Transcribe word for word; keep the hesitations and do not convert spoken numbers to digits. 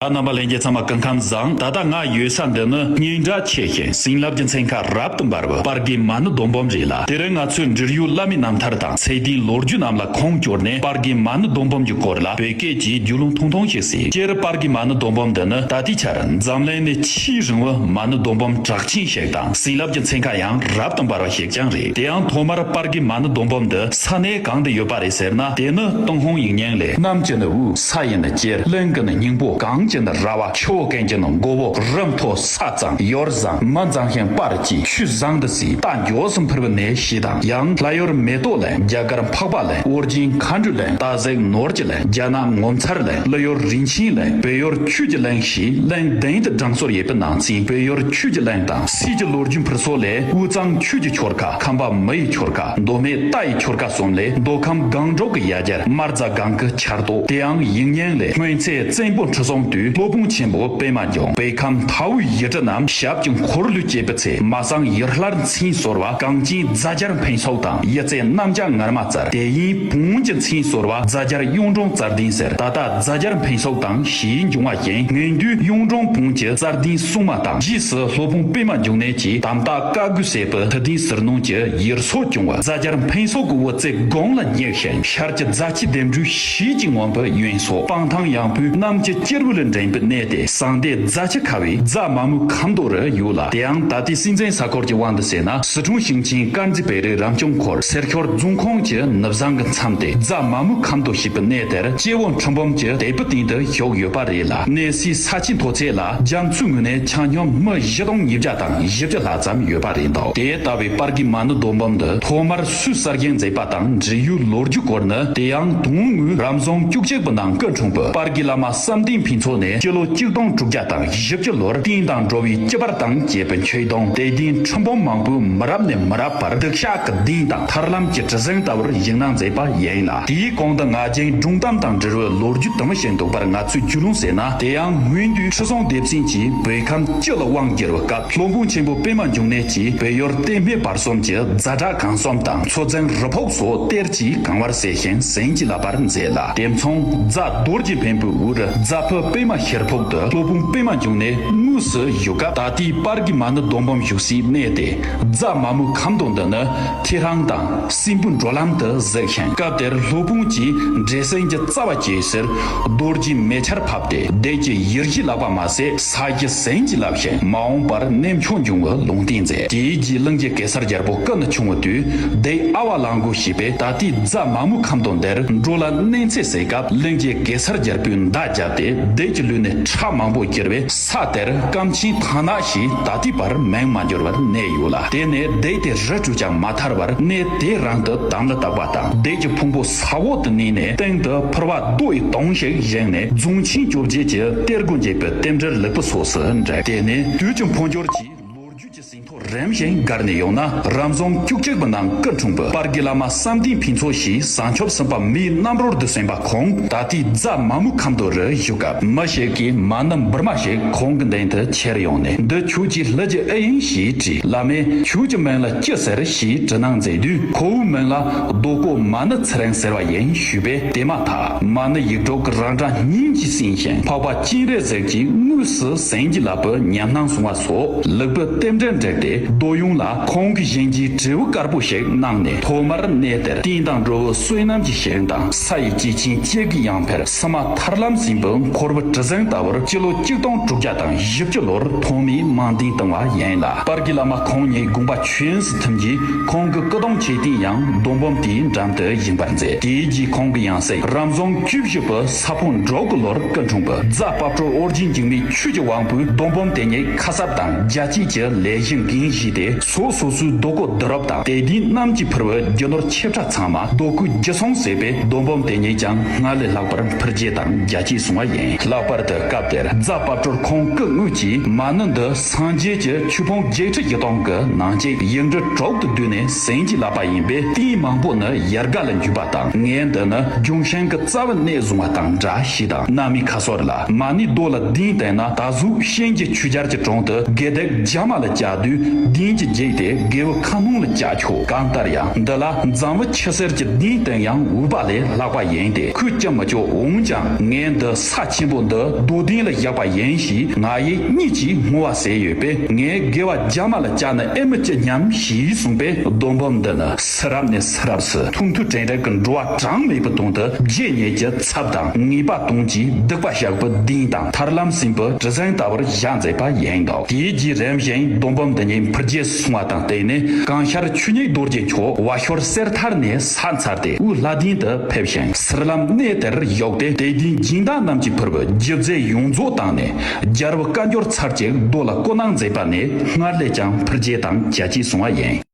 ཨ། རྣམ་པ་ལྷན་རྒྱས་ཚང་མ་སྐུ་ཁམས་བཟང་། ད་ལྟ་ང་ཡོད་ས་འདི་ནི་སྙན་གྲགས་ཆེ་ཞིང་བྱིན་རླབས་ཀྱི་མཚན་ཁ་རབ་ཏུ་འབར་བའི་པར་གི་མ་ཎི་སྡོང་འབུམ་རེད་ལ། དེ་རིང་ང་ཚོས་འབྲེལ་ཡོད་བླ་མའི་རྣམ་ཐར་དང་ཚེ་བརྟན་ལོ་རྒྱུས་རྣམས་ལ་ཁུངས་བསྐྱོར་ནས་པར་གི་མ་ཎི་སྡོང་འབུམ་གྱི་སྐོར་ལ་བོད་སྐད་ཀྱིས་རྒྱུས་ལོན་ཐུང་ཐུང་ཞིག་བྱེད། སྤྱིར་པར་གི་མ་ཎི་སྡོང་འབུམ་འདི་ནི་ད་ལྟའི་ཆར་འཛམ་གླིང་ནས་ཆེས་རིང་བའི་མ་ཎི་སྡོང་འབུམ་གྲགས་ཅན་ཞིག་དང་བྱིན་རླབས་ཀྱི་མཚན་ཁ་ཡང་རབ་ཏུ་འབར་བ་ཞིག་ཀྱང་རེད། དེ་ཡང་ཐོག་མར་པར་གི་མ་ཎི་སྡོང་འབུམ་འདི་ས་གནས་གང་དུ་ཡོད་པ་རེད་ཟེར་ན། དེ་ནི་ཏུན་ཧོང་ཡིག་རྙིང་ལས། གནམ་གྱི་ནི་དབུས། ས་ཡི་ནི་དཀྱིལ། གླིང་གི་ནི་སྙིང་པོ། གངས་ཀྱི་ནི་ར་བ། ཆུ་བོ་ཀུན་གྱི་ནི་མགོ་བོ། རི་མཐོ་ས་གཙང་། ཡུལ་བཟང་། མི་མཛངས་ཤིང་པར་གྱིས། ཆོས་བཟང་དུ་གསོས། རྟ་མགྱོགས་སུ་འཕུར་བའི་གནས་ཞེས་དང་། ཡང་ལྷ་ཡུལ་མེ་ཏོག་གླིང་། རྒྱ་གར་འཕགས་པ་གླིང་། ཨོ་རྒྱན་མཁའ་འགྲོའི་གླིང་། སྟག་གཟིག་ནོར་གྱི་གླིང་། རྒྱ་ནག་ངོ་མཚར་གླིང་། ཀླུ་ཡུལ་རིན་ཆེན་གླིང་། བོད་ཡུལ་ཆོས་ཀྱི་གླིང་ཞེས་གླིང་བདུན་དུ་གྲངས་སོར་ཡོད་པའི་ནང་ཚན། བོད་ཡུལ་ཆོས་ཀྱི་གླིང་དང་སྲས་ཀྱི་ལོ་རྒྱུས་འཕུར་སོགས་ལས། དབུས་གཙང་ཆོས་ཀྱི་ཆོལ་ཁ། ཁམས་པ་མི་ཡི་ཆོལ་ཁ། མདོ་སྨད་རྟ་ཡི་ཆོལ་ཁ་གསུམ་ལས། མདོ་ཁམས་སྒང་དྲུག་གི་ཡ་གྱལ། རྨ་རྫ་སྒང་གི་ཆར་ཏོག། དེ་ཡང་ཡིག་རྙིང་ལས། སྔོན་ཚེ་བཙན་པོ་ཁྲི་སྲོང་དུས། སློབ་དཔོན་ཆེན་པོ་པད་མ་འབྱུང་། བོད་ཁམས་མཐའ་དབུས་ཡུལ་གྲུ་རྣམས་ཞབས་ཀྱི་འཁོར་ལོས་བཅད་པའི་ཚེ། མ་སངས་ཡུལ་ལྷར་མཚན་གསོལ་བ། གངས་ཅན་རྫ་རྒྱལ་འཕེན་སོགས་དང་། ཡི་ཚེ་གནམ་བྱཱར་ངར་མ་བཙལ། དེ་ཡིས་བོན་གྱི་མཚན་གསོལ་བ། རྫ་རྒྱལ་གཡུང་དྲུང་རྩ་ལྡིང་ཟེར། ད་ལྟ་རྫ་རྒྱལ་འཕེན་སོགས་དང་ཞེས་འབྱུང་བ་བཞིན། སྔོན་དུས་གཡུང་དྲུང་བོན་གྱི་རྩ་ལྡིང་སྲུང་མ་དང་། རྗེས་སུ་སློབ་དཔོན་པད་མ་འབྱུང་གནས་ཀྱིས་དམ་བཏགས་བཀའ་བསྒོས་བསད་པའི་ཐུབ་བསྟན་ཟིལ་གནོན་གྱི་ཡུལ་སྲོག་བསྐྱོང་བ། རྫ་རྒྱལ་འཕེན་སོགས་ཀྱི་དབུ་རྩེ་དགུང་ལ་བསྙེགས་ཤིང་། ཤར་གྱི་རྫ་ཆུའི་ལྡེམ་འཕྲུའི་ཞལ་གྱི་ངོ་བོ་གཡོན་སོགས། སྤང་ཐང་ཡངས་པོའི་གནམ་གྱི་དཀྱིལ་འོད་ལ་འགྲེང་བུའི་གནས་ཏེ། གསང་བདེ་རྫ་ཆུ་ཁ་བའི་རྫ་མ་མོའི་ཁམས་རྡོ་རུ་ཡོད་ལ། དེ་ཡང་ད་ལྟའི་སྲིད་འཛིན་ས་ཁུལ་གྱི་དབང་དུ་བྱས་ན། སི་ཁྲོན་ཞིང་ཆེན་དཀར་མཛེས་བོད་རིགས་རང་སྐྱོང་ཁུལ་སེར་ཤོར་རྫོང་ཁོངས་ཀྱི་ནུབ་བཟང་གི་མཚམས་ཏེ། རྫ་མ་མོའི་ཁམས་རྡོ་ཞེས་པའི་གནས་དེར་སྐྱེ་བོ་ཁྲི་འབུམ་གྱི་དད་པའི་སྟེང་དུ་བཞུགས་ཡོད་པ་རེད་ལ། གནས་སའི་ས་ཆའི་མཐོ་ཚད་ལ་རྒྱ་མཚོའི་ངོས་ནས་ཆ་སྙོམས་མི་བཞི་སྟོང་ཉིས་བརྒྱ་དང་བཞི་བཅུ་ལྷག་ཙམ་ཡོད་པ་རེད་འདུག། དེ་ལྟ་བུའི་པར་གྱི་མ་ཎི་སྡོང་འབུམ་འདི་ཐོག་མར་སུས་གསར་བཞེངས་མཛད་པ་དང་འབྲེལ་ཡོད་ལོ་རྒྱུས་སྐོར་ནི། དེ་ཡང་དོན་དངོས་རབ་བྱུང་བཅུ་གཅིག་པའི་ནང་སྐུ་འཁྲུངས་པའི་པར་གྱི་བླ་མ་བསམ་གཏན་ཕུན་ཚོགས་ནས་སྤྱི་ལོ་གཅིག་སྟོང་དྲུག་བརྒྱ་དང་བཞི་བཅུ་ལོར་བསྟན་དང་འགྲོ་བའི་སྤྱི་པར་དང་བཅས་པའི་ཆོས་དུང་དད་ལྡན་ཁྲི་འབུམ་མང་པོས་མི་རབས་ནས་མི་རབས་བར་སྡིག་བཤགས་ཀྱི་གདེང་དང་ཐར་ལམ་གྱི་གྲུ་གཟིངས་ལྟ་བུར་བཞེངས་གནང་མཛད་པ་ཡིན་ལ། དེའི་གོང་དུ་ང་རྒྱལ་སྒྲུང་གཏམ་དང་འབྲེལ་བའི་ལོ་རྒྱུས་དུ་མ་ཞིག་འདུག་པར་ང་ཚོས་རྒྱུས་ལོན་བྱས་ན། དེ་ཡང་སྔོན་དུས་ཁྲི་སྲོང་ལྡེ་བཙན་གྱིས་བོད་ཁམས་སྤྱི་ལ་དབང་བསྒྱུར་བའི་སྐབས། སློབ་དཔོན་ཆེན་པོ་པད་མ་འབྱུང་གནས་ཀྱིས་བོད་ཡུལ་གཏེར་སྨད་བར་གསུམ་གྱི་རྫ་བྲག་གང་གསུམ་དང་མཚོ་རྫིང་རི་ཕུག་སོགས་གཏེར་གྱིས་གང་བར་བྱས་ཤིང་བྱིན་གྱིས་བརླབས་པར་མཛད་ལ། དེ་མཚུངས་རྫ་རྡོ་རྗེ་འཕན་པོའི་དབུ་རུ་རྫ་ཕུ་པད་མ་ཤེལ་ཕུག་ཏུ་སློབ་དཔོན་པད་མ་འབྱུང་གནས་དངོས་སུ་བཞུགས་སྐབས། ད་ལྟའི་པར་གྱི་མ་ཎི་སྡོང་འབུམ་བཞུགས་སའི་གནས་ཏེ། རྫ་མ་མོའི་ཁམས་རྡོ་འདི་ནི་ཐེའུ་རང་དང་སྲིན་པོའི་འགྲོ་ལམ་དུ་གཟིགས་ཤིང་། སྐབས་དེར་སློབ་དཔོན་གྱིས་འདྲེ་སྲིན་གྱི་རྩ་བ་བཅད་ཕྱིར་རྡོ་རྗེ་མེ་ཆར་ཕབ་སྟེ་བདུད་ཀྱི་ཡུལ་གཞིས་བརླགས་པ་མ་ཟད། ས་གཞི་བྱིན་གྱིས་བརླབས་ཤིང་མ་འོངས་པར་གནས་མཆོག་འབྱུང་བའི་ལུང་བསྟན་མཛད། དེའི་རྗེས་གླིང་རྗེ་གེ་སར་རྒྱལ་པོ་སྐུ་ནས་ཆུང་བའི་དུས་བདུད་ཨ་བ་ལང་གུ་ཞེས་པས་ད་ལྟའི་རྫ་མ་མོའི་ཁམས་རྡོ་འདིར་འགྲོ་ལ་གནོད་འཚེ་བྱས་སྐབས། གླིང་རྗེ་གེ་སར་རྒྱལ་པོས་མདའ་བརྒྱབ་སྟེ་བདུད་ཀྱི་ལུས་ནས་ཁྲག་མང་པོ་གྱེར་བས། ས་དེར་སྐམ་ཆེན་ཐང་ནག་ཞེས་ད་ལྟའི་བར་མིང་མ་འགྱུར་བར་གནས་ཡོད་ལ། དེ་ནས་བདུད་དེ་རི་ཁྲོད་ཀྱང་མ་ཐར་བར་གནས་དེ་རང་དུ་དམ་ལ་བཏགས་པ་དང་། བདུད་ཀྱི་ཕུང་པོ་ས་འོག་ཏུ་གནས་ནས་སྟེང་དུ་ཕུར་བ་རྡོ་ཡི་དོང་ཞིག་བཞེངས་ནས་རྫོང་ཆེན་བཅོ་བརྒྱད་ཀྱི་གཏེར་སྒོ་འབྱེད་པའི་རྟེན་འབྲེལ་ལེགས་པོ་སོགས་སུ་འགྲིག། དེ་ནས་དུས་ཀྱི་འཕོ་འགྱུར་གྱིས་ལོ་རྒྱུས་ཀྱི་ཟིན་ཐོ་རིམ་བཞིན་བགར་ནས་ཡོང་ན། རབ་བྱུང་བཅུ་གཅིག་པའི་ནང་སྐུ་འཁྲུངས་པའི་པར་གྱི་བླ་མ་བསམ་གཏན་ཕུན་ཚོགས་ཞེས་བྱང་ཆུབ་སེམས་དཔའ་མིའི་རྣམ་རོལ་དུ་སོན་པ་ཁོང་ད་ལྟའི་རྫ་མ་མོའི་ཁམས་རྡོ་རུ་བཞུགས་སྐབས། མི་ཞིག་གིས་མ་ཎི་འབུར་མ་ཞིག་ཁོང་གི་མདུན་དུ་ཁྱེར་ཡོང་ནས། འདི་ཁྱོད་ཀྱི་ལྷུ་གི་ཨེ་ཡིན་ཞེས་དྲིས། བླ་མས་ཁྱོད་ཀྱི་མིང་ལ་ཅི་ཟེར་ཞེས་དྲི་སྣང་མཛད་དུས། ཁོ་བོའི་མིང་ལ་རྡོ་ཀོ་མ་ཎི་ཚེ་རིང་ཟེར་བ་ཡིན་ཞུས་པས། དེ་མ་ཐག་མ་ཎི་ཡིག་དྲུག་གི་རང་སྒྲ་སྙན་གྱིས་ཟིན་ཞིང་། འཕགས་པ་སྤྱན་རས་གཟིགས་ཀྱིས་དངོས་སུ་བྱིན་གྱིས་བརླབས་པའི་ཉམས་སྣང་བྱུང་བ་སོགས་ལེགས་པའི་རྟེན་འབྲེལ་འགྲིག་སྟེ། རྡོ་གཡོན་ལ་ཁོང་གིས་བཞེངས་རྒྱུའི་དྲིལ་བུ་དཀར་པོ་ཞིག་གནང་ནས། ཐོག་མར་གནས་དེར་བསྟན་དང་འགྲོ་བའི་བསོད་ནམས་ཀྱི་ཞིང་དང་། ས་ཡི་སྐྱེས་ཆེན་སྐྱེ་དགུའི་ཡང་འཕེལ། བྱེ་མ་ཐར་ལམ་ཟིན་པའི་འཁོར་བའི་གྲུ་གཟིངས་ལྟ་བུར་སྤྱི་ལོ་གཅིག་སྟོང་དྲུག་བརྒྱ་དང་བཞི་བཅུ་ལོར་ཐོག་མའི་རྨང་འདིང་བཏང་བ་ཡིན་ལ། པར་གྱི་བླ་མ་ཁོང་ཉིད་དགོངས་པ་ཆོས་སུ་ཐིམ་རྗེས། ཁོང་གི་སྐུ་གདུང་མཆོད་རྟེན་ཡང་སྡོང་འབུམ་དེའི་འགྲམ་དུ་བཞེངས་པར་མཛད། དེའི་རྗེས་ཁོང་གི་ཡང་སྲིད་རབ་བྱུང་བཅུ་བཞི་པའི་ས་ཕོ་འབྲུག་གི་ལོར་སྐུ་འཁྲུངས་པའི་རྫ་དཔལ་སྤྲུལ་ཨོ་རྒྱན་འཇིགས་མེད་ཆོས་ཀྱི་དབང་པོས་སྡོང་འབུམ་དེ་ཉིད་ཁ་གསབ་དང་རྒྱ་སྐྱེད་ཀྱི་ལས་གཞི་འགན་བཞེས་ཏེ། སོ་སོ་སོའི་རྡོ་བརྐོས་བསྡུ་རུབ་དང་དད་ལྡན་རྣམས་ཀྱིས་ཕུལ་བའི་རྒྱུ་ནོར་ཆེ་ཕྲ་ཚང་མ་རྡོ་བརྐོས་བརྒྱུད་སོང་ཟེར་བས། སྡོང་འབུམ་དེ་ཉིད་ཀྱང་སྔར་ལས་ལྷག་པར་འཕེལ་རྒྱས་དང་རྒྱ་སྐྱེད་སོང་བ་ཡིན། ལྷག་པར་དུ་སྐབས་དེར་རྫ་དཔལ་སྤྲུལ་ཁོང་སྐུ་དངོས་ཀྱིས་མ་ཎི་འདི་སངས་རྒྱས་ཀྱི་ཆོས་ཕུང་བརྒྱད་ཁྲི་བཞི་སྟོང་གི་ནང་གཅིག་ཡིག་འབྲུ་དྲུག་ཏུ་བསྡུས་ནས་བྱིན་གྱིས་བརླབས་པ་ཡིན་པས། རྟེན་མང་པོ་ནི་ཡལ་ག་ལ་འཇུས་པ་དང་། ངས་འདི་ནི་ལྗོན་ཤིང་གི་རྩ་བའི་གནས་བཟུང་བ་དང་འདྲ་ཞེས་དང་། གནའ་མིའི་ཁ་སོར་ལ་མ་ཎིའི་རྡོ་ལ་གདན་བཏིང་ན། ད་གཟོད་གཤིན་རྗེ་ཆོས་རྒྱལ་གྱི་དྲུང་དུ་དགེ་སྡིག་རྒྱ་མ་ལ་བཅག་དུས་ གདན་གྱི་འཇིག་དེ་དགེ་བའི་ཁ་ནང་ལ་བཅའ་ཆོག་གང་ལྟར་ཡང་འདི་ལ་འཛམ་བུ་ཆུ་གསེར་གྱི་གདན་བཏིང་ཡང་འོས་པ་ལས་ལྷག་པ་ཡིན་ཏེ། ཁོས་ཅི་མི་ཆོག་འོན་ཀྱང་ངས་འདི་ས་ཆེན་པོ་འདི་རྡོ་གདན་ལ་བཞག་པ་ཡིན་ཞེས་ང་ཡི་གཉིད་ཀྱིས་བསྔོ་བ་ཟེར་ཡོད་པས། ངས་དགེ་བ་རྒྱ་མ་ལ་བཅའ་ནི་ཨེ་མི་ཅི་སྙམ་ཞེས་གསུངས་པས། རྡོ་འབུམ་འདི་ནི་སི་རབ་ནས་སི་རབ་སུ་ཐུང་ཐུང་དྲན་རེག་གི་འགྲོ་བ་གྲངས་མེད་པའི་དོན་དུ་རྗེ་ཉིད་ཀྱི་ཚབ་དང་ངེས་པ་དོན་གྱིས་སྡིག་པ་བཤགས་པའི་གདན་དང་ཐར་ལམ་ཟིན་པའི་གྲུ་གཟིངས་ལྟ་བུར་བཞག་མཛད་པ་ཡིན་ནོ། དེའི་རྗེས་རིམ་བཞིན་རྡོ་འབུམ་འདི་ཉིད་འཕེལ་རྒྱས་སོང་བ་དང་བརྟེན་ནས་གང་ཤར་ཆོས་ཉིད་རྡོ་རྗེ་མཆོག་དབའ་ཤོར་གསེར་ཐར་ནས་ས་མཚར་ཏེ་དབུས་ལྷ་ལྡན་དུ་ཕེབས་ཤིང་སི་ར་ལམ་གནས་དེར་བཞུགས་ཏེ་དད་ལྡན་སྦྱིན་བདག་རྣམས་ཀྱིས་ཕུལ་བའི་རྒྱུ་རྫས་ཡོངས་རྫོགས་བཏང་ནས་རྒྱལ་བུ་བཀའ་འབྱོར་ཚར་གཅིག་རྡོ་ལ་བརྐོ་གནང་མཛད་པ་ནས་སྔར་ལས་ཀྱང་འཕེལ་རྒྱས་དང་རྒྱ་སྐྱེད་སོང་བ་ཡིན།